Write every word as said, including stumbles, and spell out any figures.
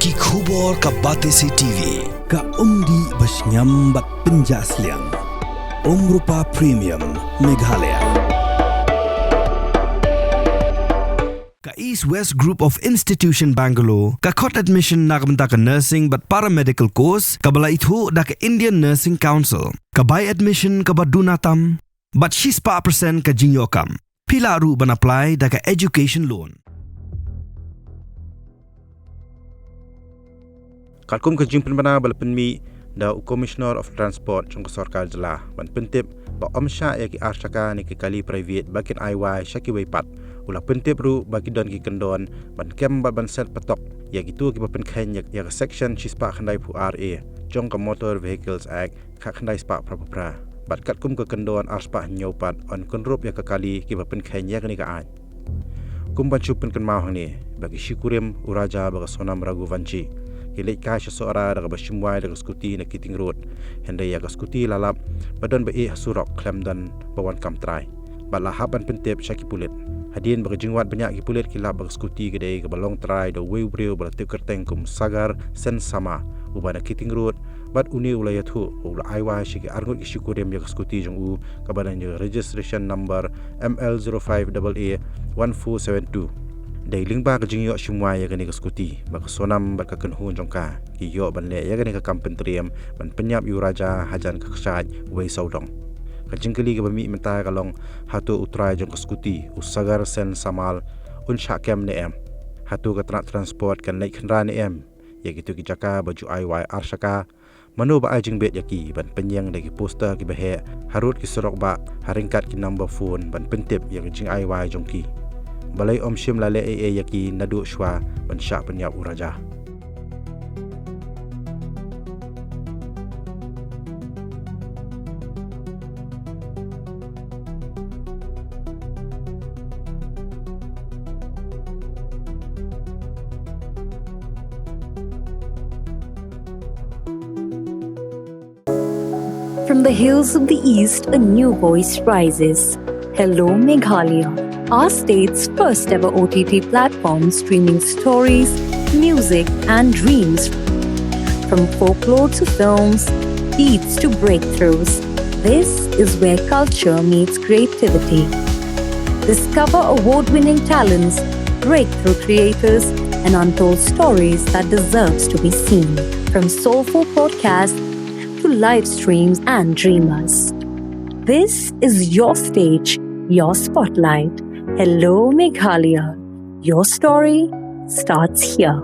Ki khubor ka Batesi T V. Ka umdih ba shngiam bad pynjah sliang. Umrupa Premium, Meghalaya. Ka East West Group of Institution Bangalore ka khot admission na ka bynta ka nursing bad paramedical course kaba la ithuh da ka Indian Nursing Council. Ka bai admission kaba duna tam bad shispah percent ka jingïoh kam. Phi lah ruh ban apply da ka education loan. Katkum ka jingpynbna ba la pynmih da u Commissioner of Transport jong ka sorkar jylla ban pyntip ba ym shah ïa ki ar shaka ne ki kali private ba kin ai wai sha kiwei pat, u la pyntip ruh ba ki don ki kyndon ban kem bad ban set patok ïa kito kiba pynkheiñ ïa, ïa ka section shispah khyndaiphew ar A jong ka Motor Vehicles Act, khatkhyndai spah phra phew phra. Bad katkum ka kyndon ar spah hynñiew pat yn kynrup ïa ka kali kiba pynkheiñ ïa kane ka aiñ. Kum ban shu pynkynmaw hangne ba ki shi kurim u Raja bad ka Sonam Raghuvanshi ki leit kai sha Sohra da kaba shim wai da ka skuti na Keating Road. Hynrei ïa ka skuti la lap ba don ba ïeh ha surok khlem don ba wan kam trai. Bad la hap ban pyntip sha ki pulit. Hadien ba ka jingwad bniah ki pulit ki lap ba ka skuti ka dei kaba long trai da uwei u briew ba la tip kyrteng kum Sagar Sen Sama, uba na Keating Road, bad une u la ïathuh u la ai wai sha ki arngut ki shi kurim ïa ka skuti jong u kaba don ïa ka registration number M L zero five A A one four seven two. Dei lyngba ka jingïoh shim wai ïa kane ka skuti ba ka Sonam bad ka kynhun jong ka ki ïoh ban leh ïa kane ka kam pyntriem ban pynïap ïa u Raja hajan ka kshaid wei sawdong. Ka jingkylli kaba mih mynta ka long, hato u trai jong ka skuti u Sagar Sen Samal un shah kem ne em? Hato ka tnat transport kan leit khynra ne em ïa kito ki jaka ba ju ai wai ar shaka? Mano ba ai jingbit ïa ki ban pynïeng da ki poster kiba heh harud ki surok bah ha ryngkat ki number phone ban pyntip ïa ka jingai wai jong ki? Balei ym shym la leh ei ei ïa ki naduh shuwa ban shah pynïap u Raja? From the hills of the East, a new voice rises. Hello Meghalaya, our state's first ever O T T platform streaming stories, music, and dreams. From folklore to films, beats to breakthroughs, this is where culture meets creativity. Discover award winning talents, breakthrough creators, and untold stories that deserves to be seen. From soulful podcasts to live streams and dreamers. This is your stage, your spotlight. Hello Meghalaya. Your story starts here.